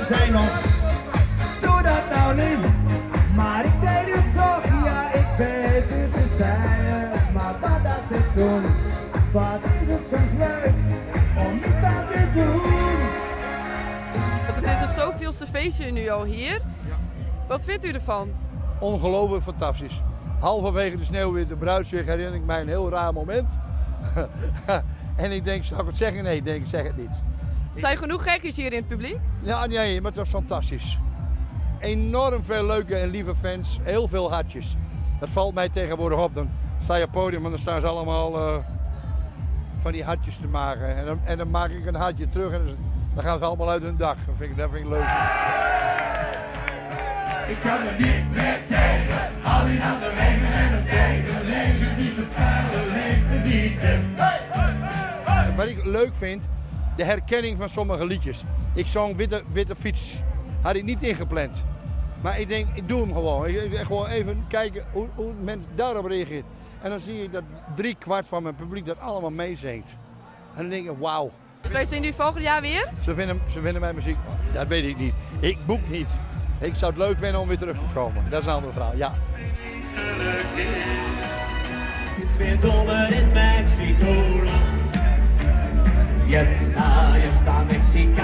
Ze zei nog, doe dat nou niet. Maar ik deed het toch, ja ik weet het, ze zei het. Maar wat dacht ik toen? Wat is het soms leuk om niet aan te doen? Want het is het zoveelste feestje nu al hier. Wat vindt u ervan? Ongelooflijk fantastisch. Halverwege de sneeuwwitte bruidsweg herinner ik mij een heel raar moment. En ik denk, zou ik het zeggen? Nee, ik denk, ik zeg het niet. Er zijn genoeg gekkies hier in het publiek. Ja, nee, maar het was fantastisch. Enorm veel leuke en lieve fans. Heel veel hartjes. Dat valt mij tegenwoordig op. Dan sta je op het podium en dan staan ze allemaal van die hartjes te maken. En dan maak ik een hartje terug en dan gaan ze allemaal uit hun dak. Dat vind ik leuk. Ik kan er niet meer tegen, al die natte regen en het tegenleven, die zo vuile leefde niet. Wat ik leuk vind, de herkenning van sommige liedjes. Ik zong Witte, Witte Fiets. Had ik niet ingepland. Maar ik denk, ik doe hem gewoon. Ik gewoon even kijken hoe men daarop reageert. En dan zie ik dat 3/4 van mijn publiek dat allemaal meezingt. En dan denk ik, wauw. Dus wij zien u volgend jaar weer? Ze vinden mijn muziek, dat weet ik niet. Ik boek niet. Ik zou het leuk vinden om weer terug te komen. Dat is een andere verhaal, ja. Het is weer zomer in Mexico. Fiesta, fiesta mexicana.